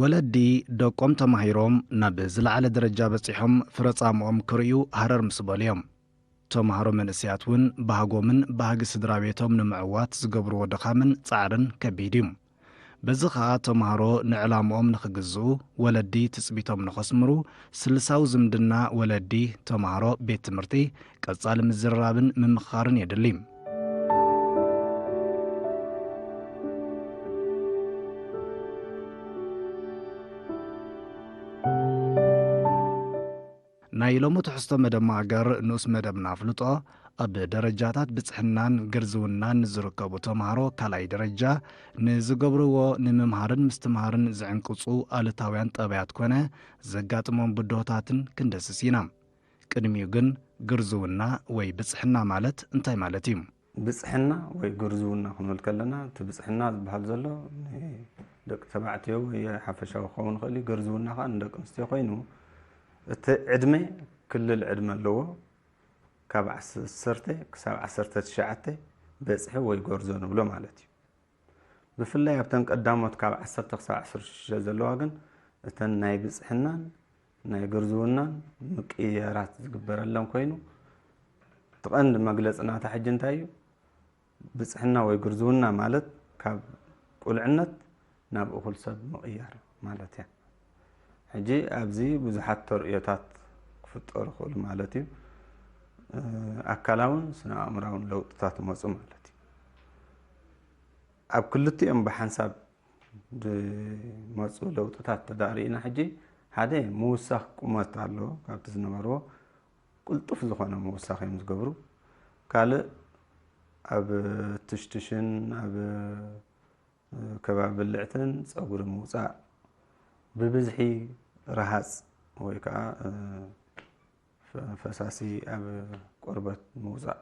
ወለዲ ደቆም ተማሂሮም ናብ ዝለዓለ ደረጃ በጺሖም ፍረጻምኦም ክርእዩ ሃረር ምስ በሉ እዮም። ተማሃሮ መንእሰያት እውን ባህጎምን ባህጊ ስድራ ቤቶም ንምዕዋት ዝገብርዎ ድኻምን ጻዕርን ከቢድ እዩ። በዚ ኸኣ ተማሃሮ ንዕላምኦም ንኽግዝኡ፣ ወለዲ ትጽቢቶም ንኸስምሩ፣ ስልሳዊ ዝምድና ወለዲ ተማሃሮ ቤት ትምህርቲ ቀጻሊ ምዝርራብን ምምኽኻርን የድሊ። ናይ ሎሚ ትሕዝቶ መደብ ማእገር ንኡስ መደብና ኣፍልጦ ኣብ ደረጃታት ብጽሕናን ግርዝውናን ንዝርከቡ ተምሃሮ ካልኣይ ደረጃ ንዝገብርዎ ንምምሃርን ምስትምሃርን ዝዕንቅጹ ኣሉታውያን ጠባያት ኮነ ዘጋጥሞም ብድሆታትን ክንደስስ ኢና። ቅድሚኡ ግን ግርዝውና ወይ ብጽሕና ማለት እንታይ ማለት እዩ? ብጽሕና ወይ ግርዝውና ክንብል ከለና እቲ ብጽሕና ዝበሃል ዘሎ ንደቂ ተባዕትዮ ወይ ሓፈሻዊ ክኸውን ይኽእል እዩ። ግርዝውና ከዓ ንደቂ ኣንስትዮ ኮይኑ እቲ ዕድመ ክልል ዕድመ ኣለዎ። ካብ ዓሰርተ ክሳብ ዓሰርተ ትሽዓተ በጽሒ ወይ ጎርዞ ንብሎ ማለት እዩ። ብፍላይ ኣብተን ቀዳሞት ካብ ዓሰርተ ክሳብ ዓሰርተ ሽዱሽተ ዘለዋ ግን እተን ናይ ብጽሕናን ናይ ግርዝውናን ምቅይያራት ዝግበረለን ኮይኑ እቲ ቀንዲ መግለጺ ናታ ሕጂ እንታይ እዩ? ብጽሕና ወይ ግርዝውና ማለት ካብ ቁልዕነት ናብ እኹል ሰብ ምቕያር ማለት እያ። ሕጂ ኣብዚ ብዙሓት ተርእዮታት ክፍጠሩ ይኽእሉ ማለት እዩ። እ፣ ኣካላውን ስነ ኣእምራውን ለውጥታት ይመፁ ማለት እዩ። ኣብ ክልቲኦም ብሓንሳብ ዝመፁ ለውጥታት ተዳእ ርኢና ሕጂ ሓደ ምውሳኽ ቁመት ኣሎ ካብቲ ዝነበርዎ ቅልጡፍ ዝኾነ ምውሳኽ እዮም ዝገብሩ። ካልእ ኣብ ትሽትሽን ኣብ ከባቢ ብልዕትን ጸጉሪ ምውጻእ፣ ብብዝሒ ረሃጽ ወይ ከዓ፣ እ፣ ፈ-፣ ፈሳሲ ኣብ ቆርበት ምውጻእ፣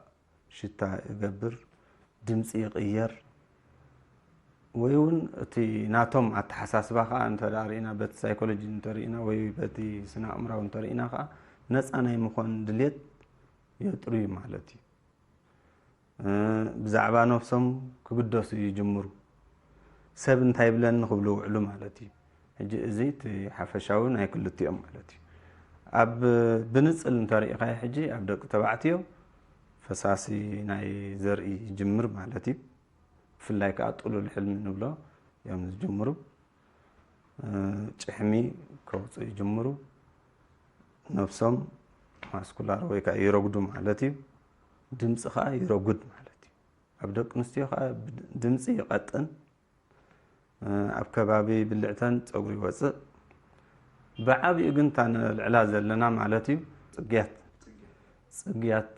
ሽታ ይገብር፣ ድምጺ ይቕየር፣ ወይ እውን እቲ ናቶም ኣተሓሳስባ ከዓ እንተ ደኣ ርኢና፣ በቲ ሳይኮሎጂ እንተ ርኢና ወይ በቲ ስነ ኣእምራዊ እንተ ርኢና ከዓ ነጻ ናይ ምኾን ድልየት የጥርዩ ማለት እዩ። እ፣ ብዛዕባ ነብሶም ክግደሱ ይጅምሩ። ሰብ እንታይ ይብለኒ ክብሉ ውዕሉ ማለት እዩ። ሕጂ እዚ እቲ ሓፈሻዊ ናይ ክልቲኦም ማለት እዩ። ኣብ ብንጽል እንተሪኢኻዮ ሕጂ ኣብ ደቂ ተባዕትዮ ፈሳሲ ናይ ዘርኢ ይጅምር ማለት እዩ። ብፍላይ ከዓ ጥሉል ሕልሚ ንብሎ እዮም ዝጅምሩ። እ፣ ጭሕሚ ከውፅኡ ይጅምሩ። ነብሶም ማስኩላር ወይ ከዓ ይረጉዱ ማለት እዩ። ድምፂ ከዓ ይረጉድ ማለት እዩ። ኣብ ደቂ ኣንስትዮ ከዓ ብ-፣ ድምፂ ይቐጥን። እ፣ ኣብ ከባቢ ብልዕተን ፀጉሪ ይወፅእ። ብዓብኡ ግን እታ ንልዕላ ዘለና ማለት እዩ ፅግያት፣ ፅግያት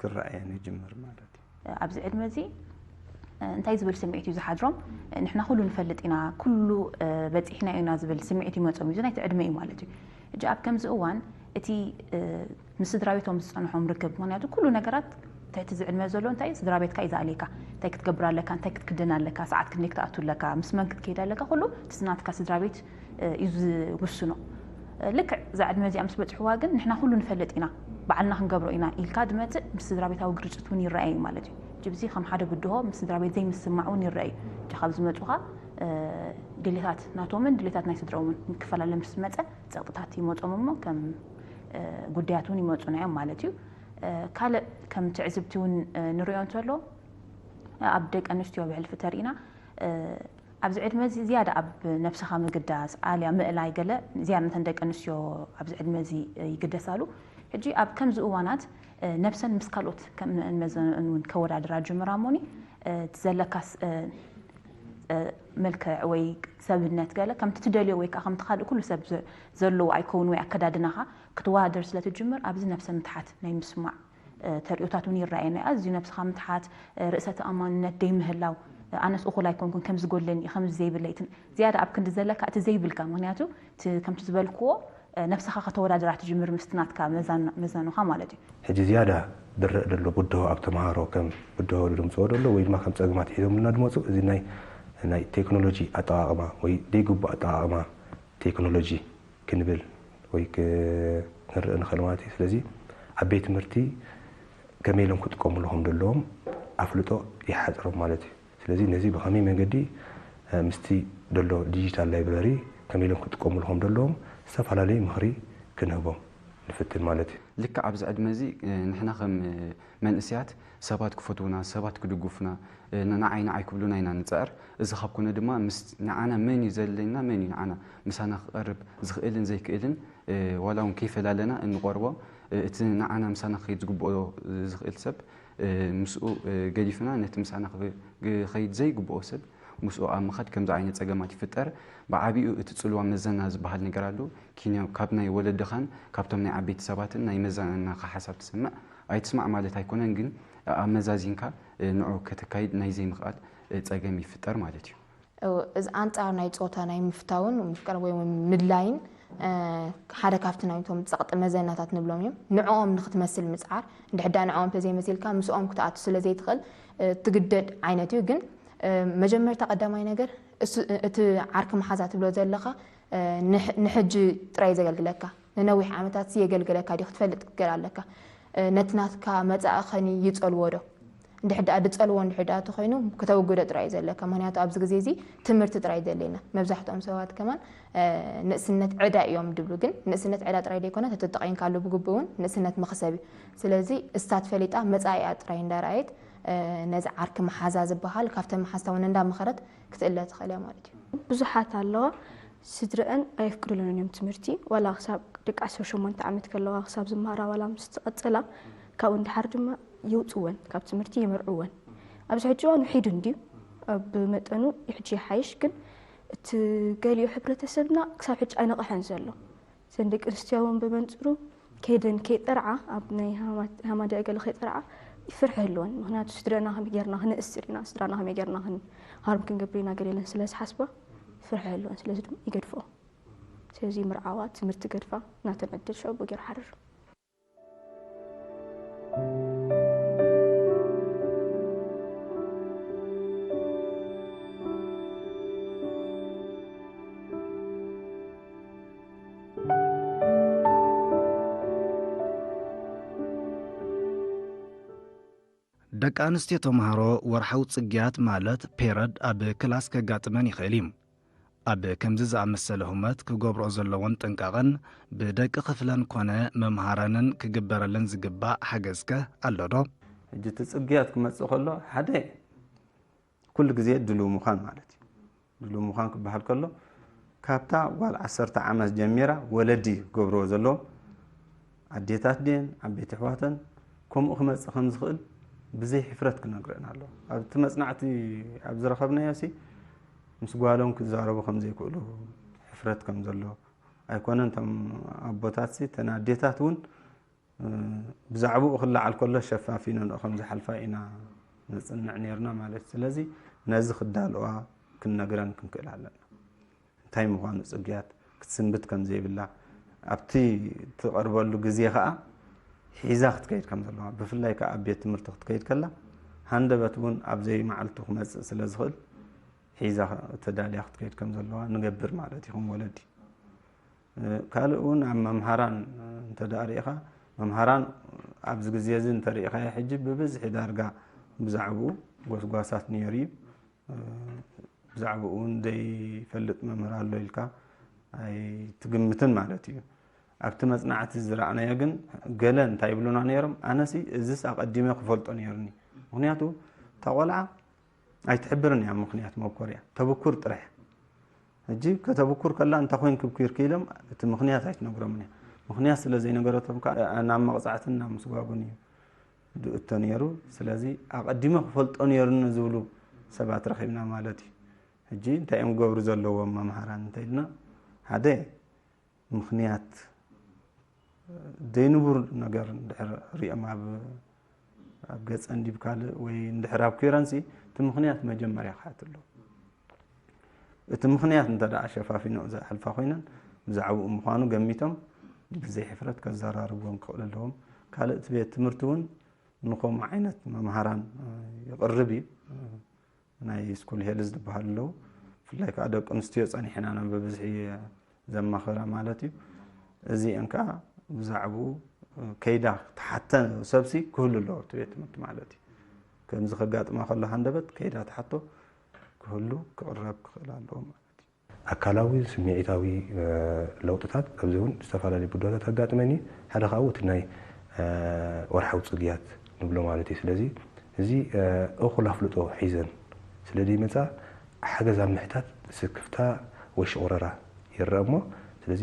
ክረኣየን ይጅምር ማለት እዩ። ኣብዚ ዕድመ እዚ እንታይ ዝብል ስምዒት እዩ ዝሓድሮም? ንሕና ኩሉ ንፈልጥ ኢና፣ ኩሉ በፂሕና ኢና ዝብል ስምዒት ይመፆም እዩ። እዚ ናይቲ ዕድመ እዩ ማለት እዩ። ሕጂ ኣብ ከምዚ እዋን እቲ ምስ ስድራ ቤቶም ዝፀንሖም ርክብ፣ ምክንያቱ ኩሉ ነገራት ትሕቲ እዚ ዕድመ ዘሎ እንታይ እዩ? ስድራ ቤትካ እዩ ዝኣልየካ። እንታይ ክትገብር ኣለካ፣ እንታይ ክትክደን ኣለካ፣ ሰዓት ክንደይ ክትኣቱ ኣለካ፣ ምስ መን ክትከይድ ኣለካ፣ ኩሉ እቲ ናትካ ስድራ ቤት እዩ ዝውስኖ። ልክዕ እዛ ዕድመ እዚኣ ምስ በፅሕዋ ግን ንሕና ኩሉ ንፈልጥ ኢና፣ ባዕልና ክንገብሮ ኢና ኢልካ ዝመፅእ ምስ ስድራ ቤታዊ ግርጭት እውን ይረኣይ እዩ ማለት እዩ። ሕጂ እዚ ከም ሓደ ብድሆ ምስ ስድራ ቤት ዘይምስማዕ እውን ይረኣይ እዩ። ሕጂ ካብ ዝመፁኻ ድሌታት ናቶምን ድሌታት ናይ ስድራኦምን ክፈላለ ምስ መፀ ፀቕጥታት ይመፆም እሞ ከም ጉዳያት እውን ይመፁና እዮም ማለት እዩ። ካልእ ከም ትዕዝብቲ እውን ንሪኦ እንተሎ ኣብ ደቂ ኣንስትዮ ብሕልፊ ተሪእና ኣብዚ ዕድመ እዚ ዝያዳ ኣብ ነብስኻ ምግዳስ ኣልያ ምእላይ ገለ ዝያዳ ነተን ደቂ ኣንስትዮ ኣብዚ ዕድመ እዚ ይግደሳሉ። ሕጂ ኣብ ከምዚ እዋናት ነብሰን ምስ ካልኦት ከም መዘንእን እውን ከወዳድራ ጅምራ እሞኒ እቲ ዘለካ ስ-፣ መልክዕ ወይ ሰብነት ገለ ከምቲ ትደልዮ ወይ ከዓ ከምቲ ካልእ ኩሉ ሰብ ዘ-፣ ዘለዎ ኣይከውን ወይ ኣከዳድናኻ ክትወዳደር ስለ ትጅምር ኣብዚ ነብሰ ምትሓት ናይ ምስማዕ ተርእዮታት እውን ይረኣየና እዩ። ኣዝዩ ነብስኻ ምትሓት፣ ርእሰ ተኣማንነት ደይምህላው፣ ኣነስ እኹል ኣይኮንኩን፣ ከምዚ ጎድለኒ እዩ፣ ከምዚ ዘይብለይ፣ እቲ ዝያዳ ኣብ ክንዲ ዘለካ እቲ ዘይብልካ፣ ምኽንያቱ እቲ ከምቲ ዝበልክዎ ነብስኻ ከተወዳድራ ትጅምር ምስቲ ናትካ መዛን-፣ መዛኑኻ ማለት እዩ። ሕጂ ዝያዳ ዝረእ ዘሎ ብድሆ ኣብ ተምሃሮ ከም ብድሆ ድምፅዎ ዘሎ ወይ ድማ ከም ፀገማት ሒዞምልና ድመፁ እዚ ናይ፣ ናይ ቴክኖሎጂ ኣጠቓቕማ ወይ ደይግቡእ ኣጠቓቕማ ቴክኖሎጂ ክንብል ወይ ክ-፣ ክንርኢ ንኽእል ማለት እዩ። ስለዚ ኣብ ቤት ትምህርቲ ከመይ ኢሎም ክጥቀምሉ ከም ዘለዎም ኣፍልጦ ይሓፅሮም ማለት እዩ። ስለዚ ነዚ ብኸመይ መንገዲ፣ እ፣ ምስቲ ዘሎ ዲጂታል ላይብረሪ ከመይ ኢሎም ክጥቀሙሉ ከም ዘለዎም ዝተፈላለዩ ምኽሪ ክንህቦም ንፍትን ማለት እዩ። ልክዕ ኣብዚ ዕድመ እዚ ንሕና ከም መንእሰያት ሰባት ክፈትዉና፣ ሰባት ክድግፉና፣ ንዓይ ንዓይ ክብሉና ኢና ንጽዕር። እዚ ካብ ኮነ ድማ ምስ ንዓና መን እዩ ዘድልየና፣ መን እዩ ንዓና ምሳና ክቐርብ ዝኽእልን ዘይክእልን ዋላ እውን ከይፈላለና እንቐርቦ፣ እቲ ንዓና ምሳና ክኸይድ ዝግብኦ ዝኽእል ሰብ ምስኡ ገዲፍና ነቲ ምሳና ክኸይድ ዘይግብኦ ሰብ ምስኡ ኣብ ምኻድ ከምዚ ዓይነት ጸገማት ይፍጠር። ብዓቢኡ እቲ ጽልዋ መዘና ዝበሃል ነገር ኣሎ። ኪንዮ ካብ ናይ ወለድኻን ካብቶም ናይ ዓበይቲ ሰባትን ናይ መዘናኻ ሓሳብ ትሰምዕ ኣይትስማዕ ማለት ኣይኮነን፣ ግን ኣመዛዚንካ ንዑ ከተካይድ ናይ ዘይምኽኣል ጸገም ይፍጠር ማለት እዩ። እዚ ኣንጻር ናይ ጾታ ናይ ምፍታውን ምፍቃር ወይ ምድላይን ሓደ ካብቲ ናይቶም ጸቕጢ መዘናታት ንብሎም እዮም። ንዕኦም ንክትመስል ምጽዓር፣ እንድሕዳ ንዕኦም ተዘይመሲልካ ምስኦም ክትኣቱ ስለ ዘይትኽእል ትግደድ ዓይነት እዩ። ግን መጀመርታ ቀዳማይ ነገር እቲ ዓርኪ መሓዛ ትብሎ ዘለኻ ንሕጂ ጥራይ ዘገልግለካ ንነዊሕ ዓመታት የገልግለካ ድዩ ክትፈልጥ ክገል ኣለካ። ነቲ ናትካ መጻኢ ኸኒ ይጸልዎ ዶ? እንድሕር ደኣ ድጸልዎ እንድሕር ደኣ ተኾይኑ ከተውግዶ ጥራይ እዩ ዘለካ። ምክንያቱ ኣብዚ ግዜ እዚ ትምህርቲ ጥራይ ደለና። መብዛሕትኦም ሰባት ከማን ንእስነት ዕዳ እዮም ድብሉ፣ ግን ንእስነት ዕዳ ጥራይ ደይኮነ ተተጠቒምካሉ ብግቡእ እውን ንእስነት መኽሰብ እዩ። ስለዚ እሳ ትፈሊጣ መጻኢኣ ጥራይ እንዳረኣየት ነዚ ዓርኪ መሓዛ ዝበሃል ካብተን መሓዝታ እውን እንዳመኸረት ክትእለ ትኽእል እያ ማለት እዩ። ብዙሓት ኣለዋ። ስድረአን ኣየፍቅዱለን እዮም ትምህርቲ ዋላ ክሳብ ደቂ ዓሰርተ ሸሞንተ ዓመት ከለዋ ክሳብ ዝመሃራ ዋላ ምስ ትቐጽላ ካብኡ ንደሓር ድማ የውፅወን ካብ ትምህርቲ ይመርዕወን ኣብዚ ሕጂ እዋን ውሒዱ እንድዩ ብመጠኑ ሕጂ ይሓይሽ ግን እቲ ገሊኡ ሕብረተሰብና ክሳብ ሕጂ ኣይነቕሐን ዘሎ እዘን ደቂ ኣንስትዮ እውን ብመንፅሩ ከይደን ከይጠርዓ ኣብ ናይ ሃማደአ ገለ ከይጠርዓ ፍርሒ ህልወን ምክንያቱ ስድረና ከመይ ጌርና ክንእስር ኢና ስድራና ከመይ ጌርና ክንሃርም ክንገብር ኢና ገለ ኢለን ስለ ዝሓስባ ፍርሒ ህልወን ስለዚ ድማ ይገድፍኦ ስለዚ ምርዓዋ ትምህርቲ ገድፋ ናተን ዕድል ሸቡ ገይሩ ሓርር ደቂ ኣንስትዮ ተምሃሮ ወርሓዊ ጽግያት ማለት ፔረድ ኣብ ክላስ ከጋጥመን ይኽእል እዩ። ኣብ ከምዚ ዝኣመሰለ ሁመት ክገብርኦ ዘለዎን ጥንቃቐን ብደቂ ክፍለን ኮነ መምሃራንን ክግበረለን ዝግባእ ሓገዝከ ኣሎዶ? ሕጂ እቲ ጽግያት ክመጽእ ከሎ ሓደ ኩሉ ግዜ ድሉው ምዃን ማለት እዩ። ድሉው ምዃን ክበሃል ከሎ ካብታ ጓል ዓሰርተ ዓመት ጀሚራ ወለዲ ክገብርዎ ዘለዎም ኣዴታት ድየን ዓበይቲ ኣሕዋተን ከምኡ ክመፅእ ከም ዝኽእል ብዘይ ሕፍረት ክነግረን ኣለዎ። ኣብቲ መፅናዕቲ ኣብ ዝረኸብናዮ ሲ ምስ ጓሎም ክዛረቡ ከም ዘይክእሉ ሕፍረት ከም ዘሎ ኣይኮነን እቶም ኣቦታት ሲ እተን ኣዴታት እውን ብዛዕባኡ ክለዓል ከሎ ሸፋፊነንኦ ከም ዝሓልፋ ኢና ነጽንዕ ነይርና ማለት እዩ። ስለዚ ነዚ ክዳልዋ ክንነግረን ክንክእል ኣለና። እንታይ ምዃኑ ጽግያት ክትስንብት ከም ዘይብላ ኣብቲ ትቐርበሉ ግዜ ከኣ ሒዛ ክትከይድ ከም ዘለዋ ብፍላይ ከኣ ኣብ ቤት ትምህርቲ ክትከይድ ከላ ሃንደበት እውን ኣብ ዘይመዓልቱ ክመጽእ ስለ ዝኽእል ሒዛ ተዳልያ ክትከይድ ከም ዘለዋ ንገብር ማለት እዩ ከም ወለዲ። ካልእ እውን ኣብ መምሃራን እንተ ደኣ ርኢኻ መምሃራን ኣብዚ ግዜ እዚ እንተ ርኢኻዮ ሕጂ ብብዝሒ ዳርጋ ብዛዕብኡ ጎስጓሳት ነይሩ እዩ። ብዛዕብኡ እውን ዘይፈልጥ መምህር ኣሎ ኢልካ ኣይትግምትን ማለት እዩ። ኣብቲ መፅናዕቲ ዝረኣናዮ ግን ገለ እንታይ ይብሉና ነይሮም? ኣነሲ እዝስ ኣቐዲመ ክፈልጦ ነይሩኒ። ምክንያቱ እታ ቆልዓ ኣይትሕብርን እያ ምኽንያት መብኮር እያ ተብኩር ጥራሕ ሕጂ ከተብኩር ከላ እንታይ ኮይን ክብኩር ክኢሎም እቲ ምኽንያት ኣይትነግሮምን እያ ምኽንያት ስለ ዘይነገረቶም ከዓ ናብ መቕፃዕትን ናብ ምስጓጉን እዩ ዝእቶ ነይሩ ስለዚ ኣቐዲመ ክፈልጦ ነይሩኒ ዝብሉ ሰባት ረኺብና ማለት እዩ ሕጂ እንታይ እዮም ክገብሩ ዘለዎም መምሃራን እንተኢልና ሓደ ምኽንያት ዘይንቡር ነገር እንድሕር ሪኦም ኣብ ኣብ ገፀን ዲብ ካልእ ወይ እንድሕር ኣብ ኪረንሲ እቲ ምኽንያት መጀመርያ ክሓት ኣለዎ። እቲ ምኽንያት እንተ ደኣ ሸፋፊኖ ዘሕልፋ ኮይነን ብዛዕብኡ ምዃኑ ገሚቶም ብዘይ ሕፍረት ከዘራርብዎም ክኽእሉ ኣለዎም። ካልእ እቲ ቤት ትምህርቲ እውን ንኸምኡ ዓይነት መምሃራን ይቕርብ እዩ። ናይ ስኩል ሄልዝ ዝበሃሉ ኣለዉ። ብፍላይ ከዓ ደቂ ኣንስትዮ ፀኒሐን ኢና ብብዝሒ ዘማኽራ ማለት እዩ። እዚአን ከዓ ብዛዕብኡ ከይዳ ትሓተ ሰብሲ ክህሉ ኣለዎ ኣብቲ ቤት ትምህርቲ ማለት እዩ። ከምዚ ከጋጥማ ከሎ ሃንደበት ከይዳ ትሓቶ ክህሉ ክቕረብ ክኽእል ኣለዎ ማለት እዩ። ኣካላዊ ስምዒታዊ ለውጥታት ኣብዚ እውን ዝተፈላለዩ ብድሆታት ኣጋጥመኒ። ሓደ ካብኡ እቲ ናይ ወርሓዊ ፅግያት ንብሎ ማለት እዩ። ስለዚ እዚ እኹል ኣፍልጦ ሒዘን ስለ ዘይመፃ ሓገዝ ኣብ ምሕታት ስክፍታ ወይ ሽቑረራ ይረአ እሞ፣ ስለዚ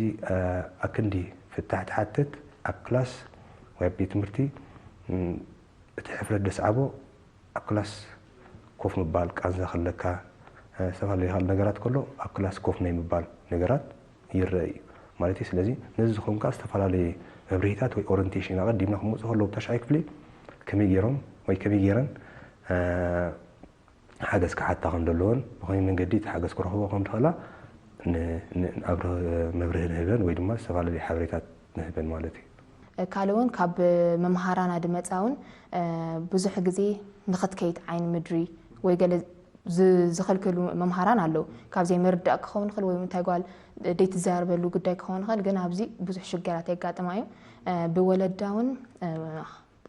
ኣክንዲ ፍታሕ ትሓትት ኣብ ክላስ ወይ ኣብ ቤት ትምህርቲ እቲ ሕፍረት ደስዓቦ ኣብ ክላስ ኮፍ ምባል ቃንዛ ከለካ፣ ዝተፈላለዩ ካልእ ነገራት ከሎ ኣብ ክላስ ኮፍ ናይ ምባል ነገራት ይረአ እዩ ማለት እዩ። ስለዚ ነዚ ዝኸውን ከዓ ዝተፈላለየ መብርሂታት ወይ ኦሪንቴሽን ኣቐዲምና ክመፁ ከለዉ ብታሽዓይ ክፍሊ ከመይ ገይሮም ወይ ከመይ ገይረን ሓገዝ ክሓታ ከም ዘለዎን ብኸመይ መንገዲ እቲ ሓገዝ ክረኽቦ ከም ዝኽእላ ኣብ መብርሂ ንህበን ወይ ድማ ዝተፈላለዩ ሓበሬታት ንህበን ማለት እዩ። ካልእ እውን ካብ መምሃራና ድመፃ እውን ብዙሕ ግዜ ንኽትከይድ ዓይኒ ምድሪ ወይ ገለ ዝኽልክሉ መምሃራን ኣለዉ። ካብ ዘይምርዳእ ክኸውን ይኽእል ወይ እንታይ ጓል ደይትዛረበሉ ጉዳይ ክኸውን ይኽእል፣ ግን ኣብዚ ብዙሕ ሽግራት የጋጥማ እዩ። ብወለዳ እውን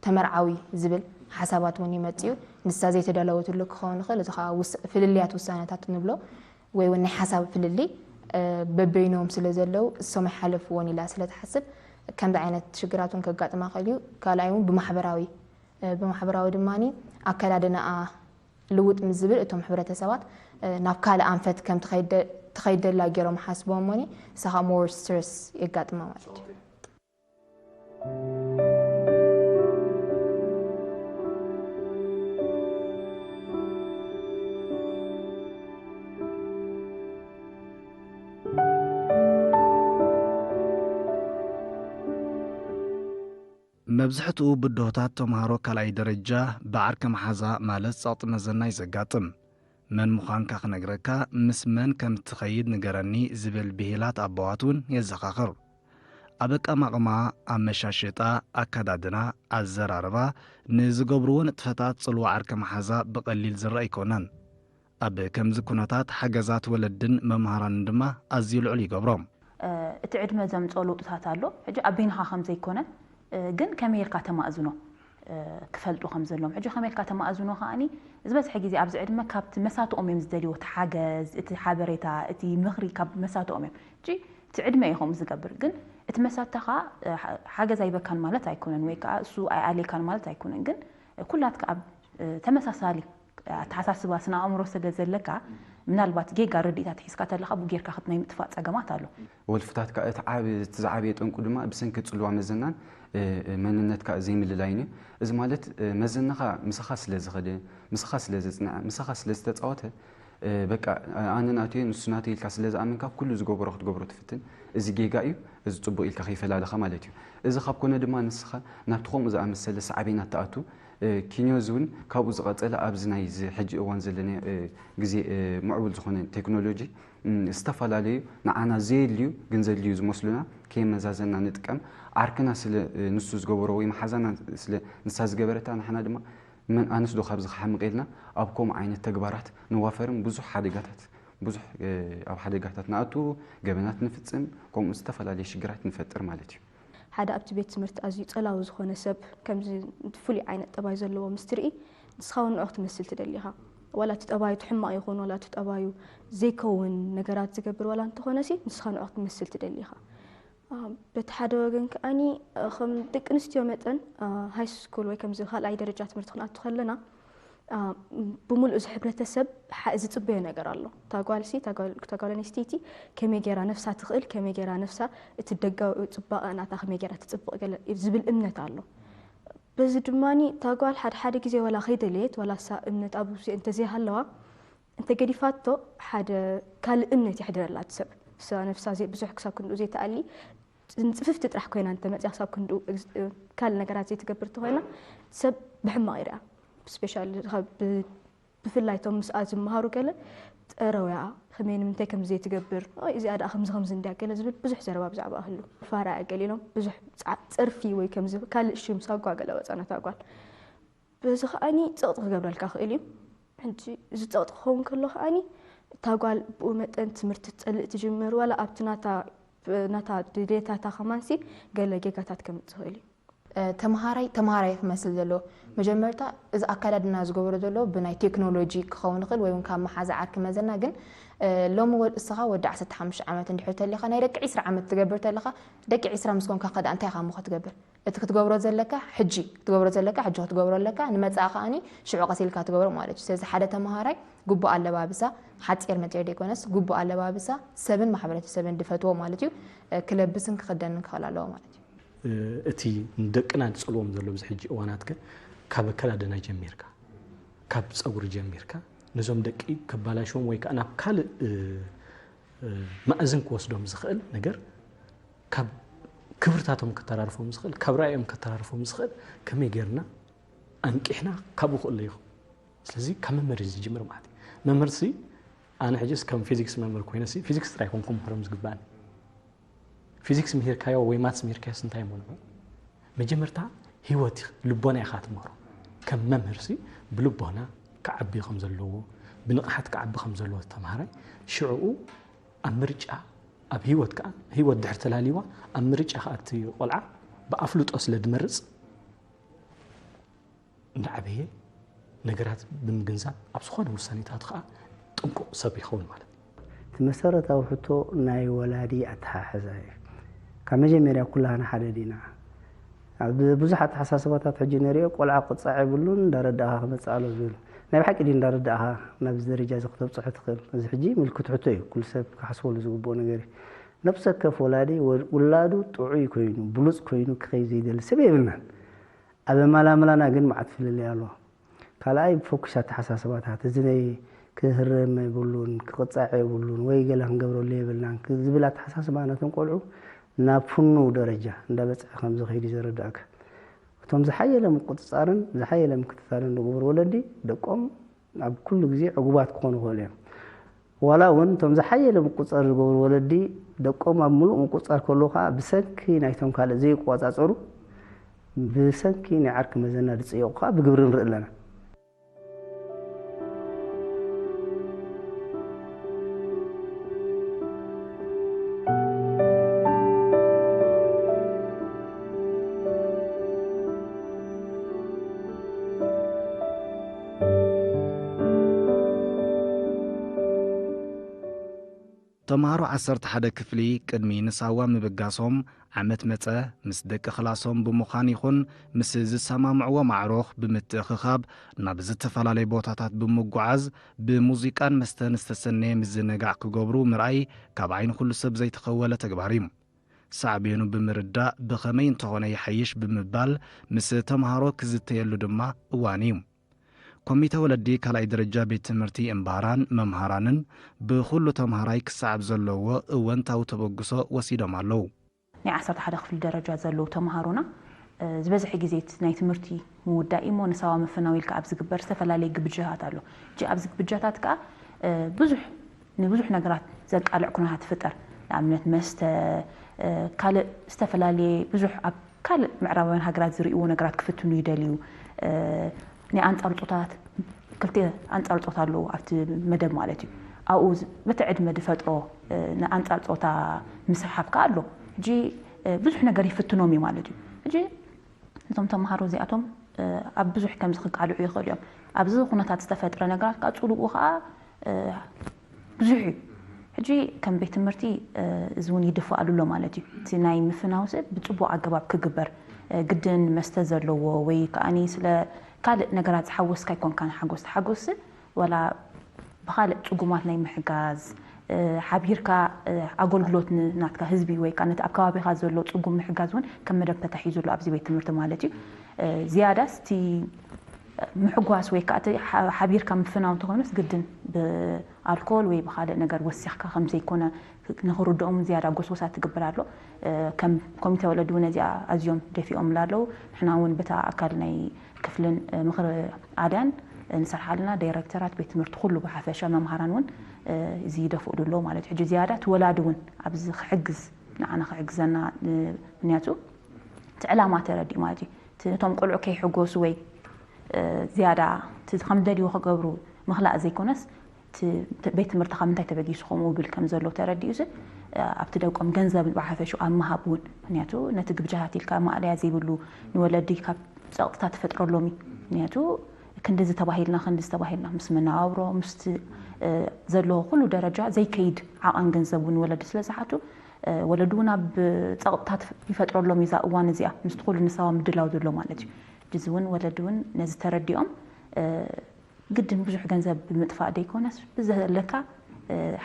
ተመርዓዊ ዝብል ሓሳባት እውን ይመፅኡ። ንሳ ዘይተዳለወትሉ ክኸውን ይኽእል። እዚ ከዓ ፍልልያት ውሳነታት ንብሎ ወይ እውን ናይ ሓሳብ ፍልልይ በበይኖም ስለ ዘለዉ እሶም ኣይሓለፍዎን ኢላ ስለ ትሓስብ ከምዚ ዓይነት ሽግራት እውን ከጋጥማ ክእል እዩ። ካልኣይ እውን ብማሕበራዊ ብማሕበራዊ ድማ ኣከዳድናኣ ልውጥ ምስ ዝብል እቶም ሕብረተሰባት ናብ ካልእ ኣንፈት ከም ትኸይድ ደላ ገይሮም ሓስቦም ሞኒ ንሳ ከዓ more stress የጋጥማ ማለት እዩ። መብዝሕትኡ ብድሆታት ተምሃሮ ካልኣይ ደረጃ ብዓርከ መሓዛ ማለት ጸቕጢ መዘና እዩ ዘጋጥም። መን ምዃንካ ክነግረካ፣ ምስ መን ከም እትኸይድ ንገረኒ ዝብል ብሂላት ኣቦዋት እውን የዘኻኽር። ኣብ ኣቀማቕማ፣ ኣመሻሽጣ፣ ኣከዳድና፣ ኣዘራርባ፣ ንዝገብርዎ ንጥፈታት ጽልዋ ዓርከ መሓዛ ብቐሊል ዝረኣ ኣይኮነን። ኣብ ከምዚ ኩነታት ሓገዛት ወለድን መምሃራንን ድማ ኣዝዩ ልዑል ይገብሮ። እቲ ዕድመ ዘምፅኦ ለውጥታት ኣሎ። ሕጂ ኣበይንኻ ከም ዘይኮነ ግን ከመይ ኢልካ ተማእዝኖ ክፈልጡ ከም ዘለዎም። ሕጂ ከመይ ኢልካ ተማእዝኖ ከኣኒ ዝበዝሐ ግዜ ኣብዚ ዕድመ ካብቲ መሳትኦም እዮም ዝደልይዎ፣ እቲ ሓገዝ፣ እቲ ሓበሬታ፣ እቲ ምኽሪ ካብ መሳትኦም እዮም። ሕጂ እቲ ዕድመ እዩ ከምኡ ዝገብር። ግን እቲ መሳትኻ ሓገዝ ኣይበካን ማለት ኣይኮነን ወይ ከዓ እሱ ኣይኣልየካን ማለት ኣይኮነን። ግን ኩላትካ ኣብ ተመሳሳሊ ኣተሓሳስባ ስነ ኣእምሮ ስለ ዘለካ ምናልባት ጌጋ ርድኢታት ሒዝካ ተለካ ብኡ ጌርካ ናይ ምጥፋእ ፀገማት ኣሎ። ወልፍታት ከዓ እቲ ዝዓበየ ጠንቁ ድማ ብሰንኪ ፅልዋ መዘናን መንነትካ ዘይምልላይን እዩ። እዚ ማለት መዘናኻ ምሳኻ ስለ ዝኸደ፣ ምሳኻ ስለ ዘፅንዐ፣ ምሳኻ ስለ ዝተፃወተ በቃ ኣነ ናቱ እየ ንሱ ናተይ ኢልካ ስለ ዝኣመንካ ኩሉ ዝገበሮ ክትገብሮ ትፍትን። እዚ ጌጋ እዩ። እዚ ፅቡቕ ኢልካ ከይፈላለኻ ማለት እዩ። እዚ ካብ ኮነ ድማ ንስኻ ናብቲ ከምኡ ዝኣመሰለ ሳዕቤናት ትኣቱ። ኪንዮዝ እውን ካብኡ ዝቐጸለ ኣብዚ ናይ እዚ ሕጂ እዋን ዘለናዮ ግዜ ምዕቡል ዝኾነ ቴክኖሎጂ ዝተፈላለዩ ንዓና ዘየድልዩ ግን ዘድልዩ ዝመስሉና ከየመዛዘንና ንጥቀም። ዓርክና ስለ ንሱ ዝገበሮ ወይ መሓዛና ስለ ንሳ ዝገበረታ ንሕና ድማ መን ኣነስ ዶ ካብዚ ክሓምቕ ኢልና ኣብ ከምኡ ዓይነት ተግባራት ንዋፈርን ብዙሕ ሓደጋታት ብዙሕ ኣብ ሓደጋታት ንኣቱ፣ ገበናት ንፍጽም፣ ከምኡ ዝተፈላለዩ ሽግራት ንፈጥር ማለት እዩ። ሓደ ኣብቲ ቤት ትምህርቲ ኣዝዩ ጸላዊ ዝኾነ ሰብ ከምዚ ፍሉይ ዓይነት ጠባይ ዘለዎ ምስ ትርኢ ንስኻ እውን ንዑ ክትመስል ትደሊ ኢኻ። ዋላ እቲ ጠባዩ እቲ ሕማቕ ይኹን ዋላ እቲ ጠባዩ ዘይከውን ነገራት ዝገብር ዋላ እንተኾነ ሲ ንስኻ ንዑ ክትመስል ትደሊ ኢኻ። በቲ ሓደ ወገን ከኣኒ ከም ደቂ ኣንስትዮ መጠን ሃይ ስኩል ወይ ከምዚ ካልኣይ ደረጃ ትምህርቲ ክንኣቱ ከለና ብሙሉእ እዚ ሕብረተሰብ ዝፅበዮ ነገር ኣሎ። እታ ጓልሲ እታ ጓል ኣንስተይቲ ከመይ ገይራ ነፍሳ ትኽእል፣ ከመይ ገይራ ነፍሳ እቲ ደጋዊ ፅባቐ ናታ ከመይ ገይራ ትፅብቕ ገለ ዝብል እምነት ኣሎ። በዚ ድማ እታ ጓል ሓደ ሓደ ግዜ ዋላ ከይደለየት ዋላ እሳ እምነት ኣብ ውሽጢ እንተዘይሃለዋ እንተገዲፋቶ ሓደ ካልእ እምነት የሕድረላ እቲ ሰብ። እሳ ነፍሳ ብዙሕ ክሳብ ክንድኡ ዘይትኣሊ ንፅፍፍቲ ጥራሕ ኮይና እንተመፅያ ክሳብ ክንድኡ ካልእ ነገራት ዘይትገብር እንተኮይና ሰብ ብሕማቕ ይሪኣ። ስፔሻሊ ብፍላይ እቶም ምስኣ ዝመሃሩ ገለ ጠረውያ ከመይ ንምንታይ ከም ዘይትገብር እዚኣ ደኣ ከምዚ ከምዚ እንድያ ገለ ዝብል ብዙሕ ዘረባ ብዛዕባ ህሉ ፋራ እያ ገሊሎም ብዙሕ ፀርፊ ወይ ከምዚ ካልእ ሽም ሳጓ ገለ ወፃ ነታ ጓል በዚ ከዓኒ ፀቕጢ ክገብረልካ ክእል እዩ ሕጂ እዚ ፀቕጢ ክኸውን ከሎ ከዓኒ እታ ጓል ብኡ መጠን ትምህርቲ ትፀልእ ትጅምር ዋላ ኣብቲ ናታ ናታ ድሌታታ ከማንሲ ገለ ጌጋታት ከምፅእ ይኽእል እዩ ተምሃራይ ተምሃራይ ክመስል ዘለዎ መጀመርታ እዚ ኣካዳድና ዝገብሮ ዘሎ ብናይ ቴክኖሎጂ ክኸውን ይኽእል ወይ እውን ካብ መሓዛ ዓርኪ መዘና ግን ሎሚ እስኻ ወዲ ዓሰርተ ሓሙሽተ ዓመት እንድሕር ተሊኻ ናይ ደቂ ዒስራ ዓመት ትገብር ተለኻ ደቂ ዒስራ ምስ ኮንካ ከዳ እንታይ ኢኻ እሞ ክትገብር እቲ ክትገብሮ ዘለካ ሕጂ ክትገብሮ ዘለካ ሕጂ ክትገብሮ ኣለካ ንመጻእ ከኣኒ ሽዑ ቀሲልካ ትገብሮ ማለት እዩ ስለዚ ሓደ ተምሃራይ ግቡእ ኣለባብሳ ሓጺር መጺር ዘይኮነስ ግቡእ ኣለባብሳ ሰብን ማሕበረተሰብን ድፈትዎ ማለት እዩ ክለብስን ክኽደንን ክኽእል ኣለዎ ማለት እዩ እቲ ንደቅና ዝጸልዎም ዘሎ ኣብዚ ሕጂ እዋናት ከ ካብ ኣከዳድና ጀሚርካ ካብ ጸጉሪ ጀሚርካ ነዞም ደቂ ከባላሽዎም ወይ ከዓ ናብ ካልእ ማእዝን ክወስዶም ዝኽእል ነገር ካብ ክብርታቶም ከተራርፎም ዝኽእል ካብ ራእዮም ከተራርፎም ዝኽእል ከመይ ጌርና ኣንቂሕና ካብኡ ክእለ ይኹ ስለዚ ካብ መምህር እዩ ዝጅምር ማለት እዩ መምህር ሲ ኣነ ሕጅስ ከም ፊዚክስ መምህር ኮይነ ሲ ፊዚክስ ጥራይ ኮንኩም ምክሮም ዝግባእኒ ፊዚክስ ምሂርካዮ ወይ ማትስ ምሂርካዮስ እንታይ እሞ ንዑ መጀመርታ ህይወት ልቦና ኢኻ ትምህሮ ከም መምህርሲ ብልቦና ክዓቢ ከም ዘለዎ ብንቕሓት ክዓቢ ከም ዘለዎ ተምሃራይ ሽዕኡ ኣብ ምርጫ ኣብ ህይወት ከዓ ህይወት ድሕር ተላልይዋ ኣብ ምርጫ ከዓ እቲ ቆልዓ ብኣፍልጦ ስለ ድመርፅ እንዳዓበየ ነገራት ብምግንዛብ ኣብ ዝኾነ ውሳኔታት ከዓ ጥንቁቕ ሰብ ይኸውን ማለት እዩ። እቲ መሰረታዊ ሕቶ ናይ ወላዲ ኣተሓሕዛ እዩ። ካብ መጀመርያ ኩላህና ሓደ ዲና? ኣብ ብዙሕ ኣተሓሳስባታት ሕጂ ንሪኦ ቆልዓ ክቕፃዕ የብሉን እንዳረዳእኻ ክመፅእ ኣሎ ዝብል ናይ ብሓቂ ድዩ እንዳረዳእኻ ናብዚ ደረጃ እዚ ክተብፅሖ ትኽእል? እዚ ሕጂ ምልክት ሕቶ እዩ። ኩሉ ሰብ ክሓስበሉ ዝግብኦ ነገር እዩ። ነብሰ ወከፍ ወላዲ ውላዱ ጥዑይ ኮይኑ ብሉፅ ኮይኑ ክኸይድ ዘይደሊ ሰብ የብልናን። ኣብ ኣመላምላና ግን መዓት ፍልልይ ኣሎ። ካልኣይ ብፈኩሽ ኣተሓሳስባታት እዚ ናይ ክህረም የብሉን ክቕፃዕ የብሉን ወይ ገለ ክንገብረሉ የብልናን ዝብል ኣተሓሳስባ ነቶም ቆልዑ ናብ ፍኑው ደረጃ እንዳበፅሐ ከም ዝኸይድ እዩ ዘረድኣካ። እቶም ዝሓየለ ምቁፅፃርን ዝሓየለ ምክትታልን ዝገብሩ ወለዲ ደቆም ኣብ ኩሉ ግዜ ዕጉባት ክኾኑ ይኽእሉ እዮም። ዋላ እውን እቶም ዝሓየለ ምቁፅፃር ዝገብሩ ወለዲ ደቆም ኣብ ምሉእ ምቁፅፃር ከለዉ ከዓ ብሰንኪ ናይቶም ካልእ ዘይቆፃፀሩ ብሰንኪ ናይ ዓርኪ መዘና ዝፅየቑ ከዓ ብግብሪ ንርኢ ኣለና። ተምሃሮ ዓሰርተ ሓደ ክፍሊ ቅድሚ ንሳዋ ምብጋሶም ዓመት መጸ ምስ ደቂ ክላሶም ብምዃን ይኹን ምስ ዝሰማምዕዎም ኣዕሩኽ ብምትእኽኻብ ናብ ዝተፈላለየ ቦታታት ብምጉዓዝ ብሙዚቃን መስተን ዝተሰነየ ምዝንጋዕ ክገብሩ ምርኣይ ካብ ዓይኒ ኩሉ ሰብ ዘይተኸወለ ተግባር እዩ። ሳዕቤኑ ብምርዳእ ብኸመይ እንተኾነ ይሓይሽ ብምባል ምስ ተምሃሮ ክዝተየሉ ድማ እዋን እዩ። ኮሚተ ወለዲ ካልኣይ ደረጃ ቤት ትምህርቲ እምባራን መምሃራንን ብኹሉ ተምሃራይ ክሰዓብ ዘለዎ እወንታዊ ተበግሶ ወሲዶም ኣለዉ። ናይ ዓሰርተ ሓደ ክፍሊ ደረጃ ዘለዉ ተምሃሮና ዝበዝሐ ግዜ ናይ ትምህርቲ ምውዳእ እሞ ንሳዋ ምፍናው ኢልካ ኣብ ዝግበር ዝተፈላለየ ግብጃታት ኣሎ። ሕጂ ኣብዚ ግብጃታት ከዓ ብዙሕ ንብዙሕ ነገራት ዘቃልዕ ኩነታት ትፍጠር። ንኣብነት መስተ፣ ካልእ ዝተፈላለየ ብዙሕ ኣብ ካልእ ምዕራባውያን ሃገራት ዝርእይዎ ነገራት ክፍትኑ ይደልዩ። ናይ ኣንጻር ጾታት ክልተ ኣንጻር ጾታ ኣለዉ ኣብቲ መደብ ማለት እዩ። ኣብኡ በቲ ዕድመ ዝፈጥሮ ንኣንጻር ጾታ ምስሕሓብ ከኣ ኣሎ። ሕጂ ብዙሕ ነገር ይፍትኖም እዩ ማለት እዩ። ሕጂ እዞም ተምሃሮ እዚኣቶም ኣብ ብዙሕ ከምዚ ክቃልዑ ይኽእሉ እዮም። ኣብዚ ኩነታት ዝተፈጥረ ነገራት ከኣ ጽልኡ ከኣ ብዙሕ እዩ። ሕጂ ከም ቤት ትምህርቲ እዚ እውን ይድፋኣሉ ኣሎ ማለት እዩ። እቲ ናይ ምፍናው ሰብ ብፅቡቅ ኣገባብ ክግበር ግድን መስተ ዘለዎ ወይ ከዓኒ ስለ ካልእ ነገራት ዝሓወስካ ኣይኮንካን ሓጎስ ተሓጎስ ዋላ ብኻልእ ፅጉማት ናይ ምሕጋዝ ሓቢርካ ኣገልግሎት ናትካ ህዝቢ ወይ ከዓ ነቲ ኣብ ከባቢኻ ዘሎ ፅጉም ምሕጋዝ እውን ከም መደብ ተታሒዙ ኣሎ ኣብዚ ቤት ትምህርቲ ማለት እዩ። ዝያዳስ እቲ ምሕጓስ ወይ ከዓ ሓቢርካ ምፍናው እንተኮይኑስ ግድን ብኣልኮል ወይ ብካልእ ነገር ወሲኽካ ከምዘይኮነ ንክርድኦም ዝያዳ ጎስጎሳ ትግብር ኣሎ። ከም ኮሚተ ወለዲ እውን ነዚኣ ኣዝዮም ደፊኦም ላለው ንሕና እውን ብታ ኣካል ናይ ክፍልን ምክሪ ኣድያን ንሰርሓ ኣለና። ዳይረክተራት ቤት ትምህርቲ ኩሉ ብሓፈሻ መምሃራን እውን እዚ ይደፍእሉ ኣለዉ ማለት እዩ። ሕጂ ዝያዳ እቲ ወላዲ እውን ኣብዚ ክሕግዝ ንዓና ክሕግዘና ምክንያቱ እቲ ዕላማ ተረዲኡ ማለት እዩ። ነቶም ቆልዑ ከይሕጎሱ ወይ ዝያዳ ከም ደልዩ ክገብሩ ምክላእ ዘይኮነስ እቲ ቤት ትምህርቲ ካብ ምንታይ ተበጊሱ ከምኡ ብል ከም ዘሎ ተረዲኡስ ኣብቲ ደቆም ገንዘብ ብሓፈሹ ኣብ ምሃብ እውን፣ ምክንያቱ ነቲ ግብጃታት ኢልካ ማእለያ ዘይብሉ ንወለዲ ካብ ፀቕጥታት ትፈጥረሎም እዩ። ምክንያቱ ክንድዚ ተባሂልና ክንድዚ ተባሂልና ምስ መነባብሮ ምስቲ ዘሎ ኩሉ ደረጃ ዘይከይድ ዓቐን ገንዘብ እውን ወለዲ ስለ ዝሓቱ ወለዲ እውን ኣብ ፀቕጥታት ይፈጥረሎም እዩ እዛ እዋን እዚኣ ምስቲ ኩሉ ንሳዋ ምድላው ዘሎ ማለት እዩ። እዚ እውን ወለዲ እውን ነዚ ተረዲኦም ግድን ብዙሕ ገንዘብ ብምጥፋእ ደይኮነስ ብዘለካ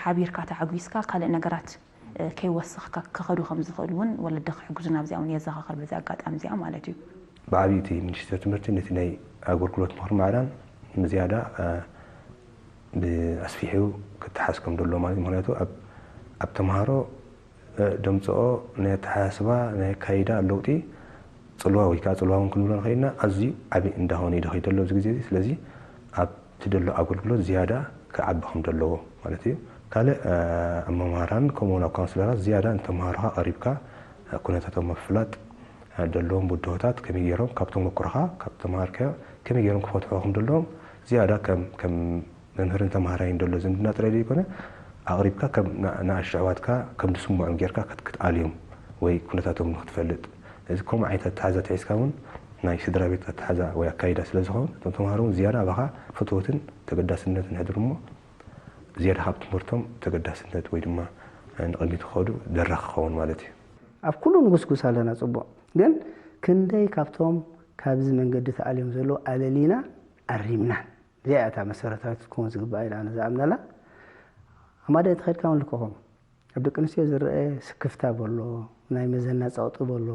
ሓቢርካ ተሓጒስካ ካልእ ነገራት ከይወሰኽካ ክኸዱ ከም ዝኽእሉ እውን ወለዲ ክሕግዙ ናብዚኣ እውን የዘኻኽር በዚ ኣጋጣሚ እዚኣ ማለት እዩ። ብዓብዩ እቲ ሚኒስቴር ትምህርቲ ነቲ ናይ ኣገልግሎት ምኽሪ ማዕዳን ብዝያዳ ብኣስፊሑ ክተሓዝ ከም ዘሎ ማለት ምክንያቱ ኣብ ተምሃሮ ደምፅኦ ናይ ኣተሓሳስባ ናይ ኣካይዳ ለውጢ ፅልዋ ወይ ከዓ ፅልዋ እውን ክንብሎ ንኽእል ኢና ኣዝዩ ዓብዪ እንዳኾነ እዩ ደኸይዱ ዘሎ ኣብዚ ግዜ እዚ ስለዚ ኣብቲ ደሎ ኣገልግሎት ዝያዳ ክዓቢ ከም ዘለዎ ማለት እዩ ካልእ ኣብ መምሃራን ከምኡ እውን ኣብ ካውንስለራት ዝያዳ ንተምሃሮኻ ቀሪብካ ኩነታቶም ምፍላጥ ደለዎም ብድሆታት ከመይ ገይሮም ካብ ተመክሮኻ ካብ ተምሃርካዮ ከመይ ገይሮም ክፈትሕዎ ከም ደለዎም ዝያዳ ከም ከም መምህርን ተምሃራይን ደሎ ዝምድና ጥራይ ዘይኮነ ኣቕሪብካ ከም ንኣሽቱ ኣሕዋትካ ከም ዝስምዖም ጌርካ ክትኣልዮም ወይ ኩነታቶም ንክትፈልጥ እዚ ከምኡ ዓይነት ኣተሓዛ ተሒዝካ እውን ናይ ስድራ ቤት ኣተሓዛ ወይ ኣካይዳ ስለ ዝኸውን እቶም ተምሃሮ እውን ዝያዳ ኣባኻ ፍትወትን ተገዳስነትን ሕድሩ እሞ ዝያዳ ካብ ትምህርቶም ተገዳስነት ወይ ድማ ንቕድሚት ክኸዱ ደራኺ ክኸውን ማለት እዩ። ኣብ ኩሉ ንጉስጉስ ኣለና ፅቡቕ ግን ክንደይ ካብቶም ካብዚ መንገዲ ተኣልዮም ዘለዉ ኣለሊና ኣሪምናን እዚኣ እታ መሰረታዊት ክትከውን ዝግባእ ኢለ ኣነ ዝኣምነላ። ኣብ ማዳ ተኸድካ እውን ልክኹም ኣብ ደቂ ኣንስትዮ ዝረአ ስክፍታ በሎ ናይ መዘና ፀቕጢ በሎ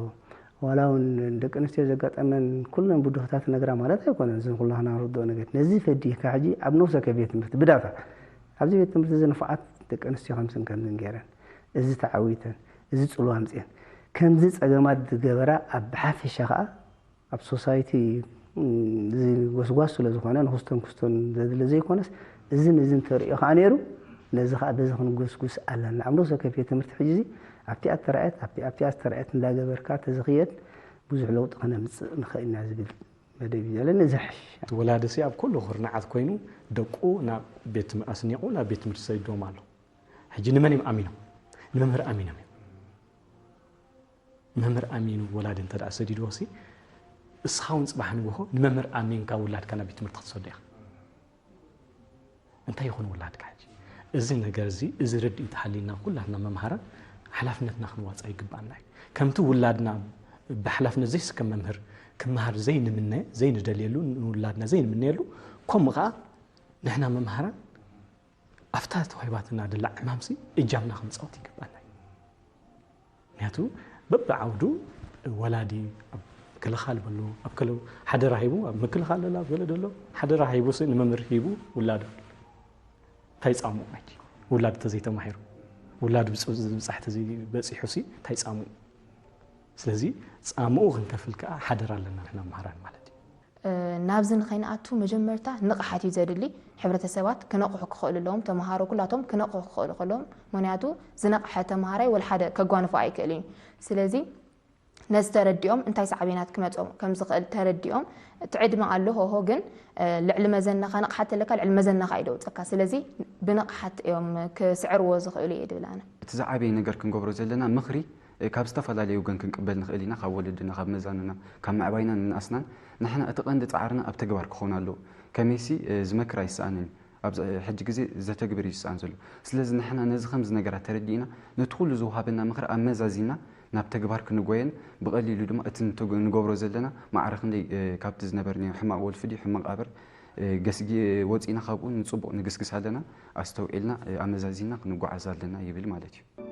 ዋላ እውን ደቂ ኣንስትዮ ዘጋጠመን ኩለን ብድሆታት ነግራ ማለት ኣይኮነን እዝን ኩላህና ንርድኦ ነገር ነዚ ፈዲህካ ሕጂ ኣብ ነብሰ ከቤት ትምህርቲ ብዳታ ኣብዚ ቤት ትምህርቲ እዚ ንፉዓት ደቂ ኣንስትዮ ከምስን ከምዝን ገይረን እዚ ተዓዊተን እዚ ፅልዋ ኣምፅኤን ከምዚ ፀገማት ዝገበራ ኣብ ብሓፈሻ ከዓ ኣብ ሶሳይቲ እዚ ጎስጓስ ስለ ዝኾነ ንክስቶን ክስቶን ዘድሊ ዘይኮነስ እዝን እዝን ተርእዮ ከዓ ነይሩ ነዚ ከዓ በዚ ክንጎስጉስ ኣለና ኣብ ነብሰ ከፊ ትምህርቲ ሕጂ እዚ ኣብቲኣ ተራእየት ኣብቲኣ ተራእየት እንዳገበርካ ተዝኽየድ ብዙሕ ለውጢ ክነምፅእ ንኽእል ኢና ዝብል መደብ እዩ ዘለኒ እዚ ሕሽ እቲ ወላዲ ሲ ኣብ ኩሉ ኩርናዓት ኮይኑ ደቁ ናብ ቤት ትምህርቲ ኣስኒቑ ናብ ቤት ትምህርቲ ሰዲድዎም ኣሎ ሕጂ ንመን እዮም ኣሚኖም ንመምህር ኣሚኖም እዮም መምህር ኣሚኑ ወላዲ እንተ ደኣ ሰዲድዎ ሲ እስኻ እውን ጽባሕ ንግሆ ንመምህር ኣሚንካ ውላድካ ናብ ቤት ትምህርቲ ክትሰዶ ኢኻ እንታይ ይኹን ውላድካ ሕጂ እዚ ነገር እዚ እዚ ርድኢት ሃልዩና ኩላትና መምሃራን ሓላፍነትና ክንዋፃእ ይግባኣና እዩ ከምቲ ውላድና ብሓላፍነት ዘይስከም መምህር ክመሃር ዘይንምነ ዘይንደልየሉ ንውላድና ዘይንምነየሉ ከምኡ ከዓ ንሕና መምሃራን ኣብታ ተዋሂባትና ደላ ዕማምሲ እጃምና ክንፃወት ይግባና እዩ ምክንያቱ በብዓውዱ ወላዲ ኣብ ክልኻል በሎ ኣብ ከለው ሓደራ ሂቡ ኣብ ምክልኻል ደላ ኣብ ገለ ደሎ ሓደራ ሂቡ ሲ ንመምህር ሂቡ ውላዱ እንታይ ፃምኡ ሕጂ ውላድ ተዘይተማሂሩ ውላድ ብፅብፃሕ ተዘይበፂሑ ሲ እንታይ ፃምኡ ስለዚ ፃምኡ ክንከፍል ከዓ ሓደራ ኣለና ንሕና መሃራን ማለት እዩ ናብዚ ንኸይንኣቱ መጀመርታ ንቕሓት እዩ ዘድሊ። ሕብረተሰባት ክነቕሑ ክኽእሉ ኣለዎም፣ ተምሃሮ ኩላቶም ክነቕሑ ክኽእሉ ከለዎም፣ ምኽንያቱ ዝነቕሐ ተምሃራይ ወላ ሓደ ከጓንፎ ኣይክእልን እዩ። ስለዚ ነዚ ተረዲኦም እንታይ ሳዕቤናት ክመፅኦም ከምዝኽእል ተረዲኦም፣ እቲ ዕድመ ኣሎ ሆሆ ግን ልዕሊ መዘናኻ ንቕሓት ተለካ ልዕሊ መዘናኻ እዩ ደውፀካ። ስለዚ ብንቕሓት እዮም ክስዕርዎ ዝኽእሉ እየ ድብል ኣነ። እቲ ዝዓበየ ነገር ክንገብሮ ዘለና ምኽሪ ካብ ዝተፈላለየ ወገን ክንቅበል ንኽእል ኢና፣ ካብ ወለድና፣ ካብ መዛኑና፣ ካብ ምዕባይናን ምንኣስናን። ንሕና እቲ ቀንዲ ጻዕርና ኣብ ተግባር ክኸውን ኣለዎ። ከመይሲ ዝመክር ኣይስኣንን እዩ፣ ኣብ ሕጂ ግዜ ዘተግብር እዩ ዝስኣን ዘሎ። ስለዚ ንሕና ነዚ ከምዚ ነገራት ተረዲእና ነቲ ኩሉ ዝወሃበና ምኽሪ ኣመዛዚና ናብ ተግባር ክንጎየን ብቐሊሉ ድማ እቲ ንገብሮ ዘለና ማዕረ ክንደይ ካብቲ ዝነበርናዮ ሕማቕ ወልፊ ድዩ ሕማቕ ኣበር ገስጊ ወፂእና ካብኡ ንፅቡቕ ንግስግስ ኣለና። ኣስተውዒልና ኣመዛዚና ክንጓዓዝ ኣለና ይብል ማለት እዩ።